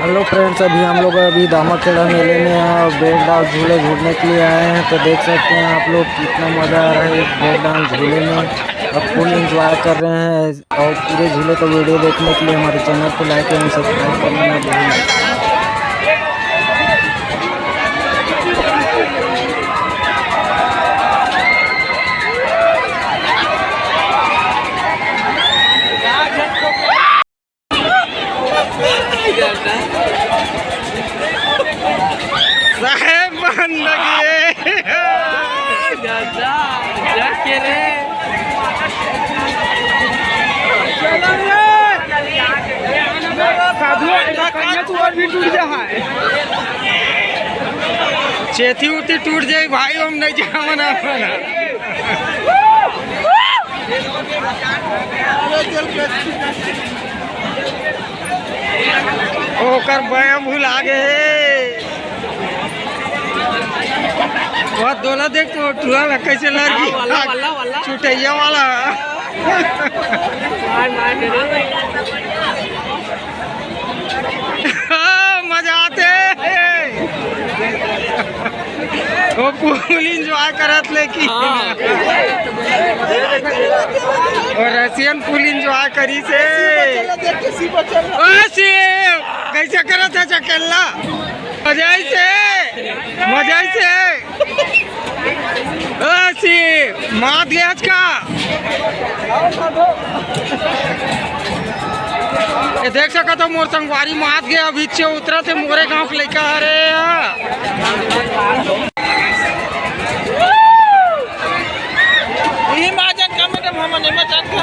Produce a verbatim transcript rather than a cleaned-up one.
Hello friends, अभी हम लोग अभी दामाखेड़ा मेले में हैं और ब्रेक डांस झूले झूलने के लिए आए हैं। तो देख सकते हैं आप लोग, कितना मज़ा आ रहा है इस ब्रेक डांस झूले में। और फुल एंजॉय कर रहे हैं। और पूरे झूले का वीडियो देखने के लिए हमारे चैनल को लाइक एवं सब्सक्राइब करना ना भूलें। साहेब बन लगे। साधु, एकर कनिया तू और भी टूट जा है। चेथी उथी टूट जाए भाई, हम नहीं जावन अपन। ओकर बया भुला गे हे। वह दोला देख तो टुरा ला कैसे लड़ गई। हाँ, वल्ला, वल्ला, वल्ला। चुटैया वाला। मार, मार, मार। हाँ, मजा आते हैं। वो फुल एंजॉय करत लेकिन। हाँ। और रसियन फुल एंजॉय करी से। ओ शिव, कैसे करत है चकेल्ला? मजा आई से, मजा आई से। ओ शिव, मात गया आज का। ये देख सकत हो, मोर संगवारी मात गया, अभी चे उतरा थे मोरे गांव के लइका हरे। यही महाजन का मैडम, हम नहीं मचान का।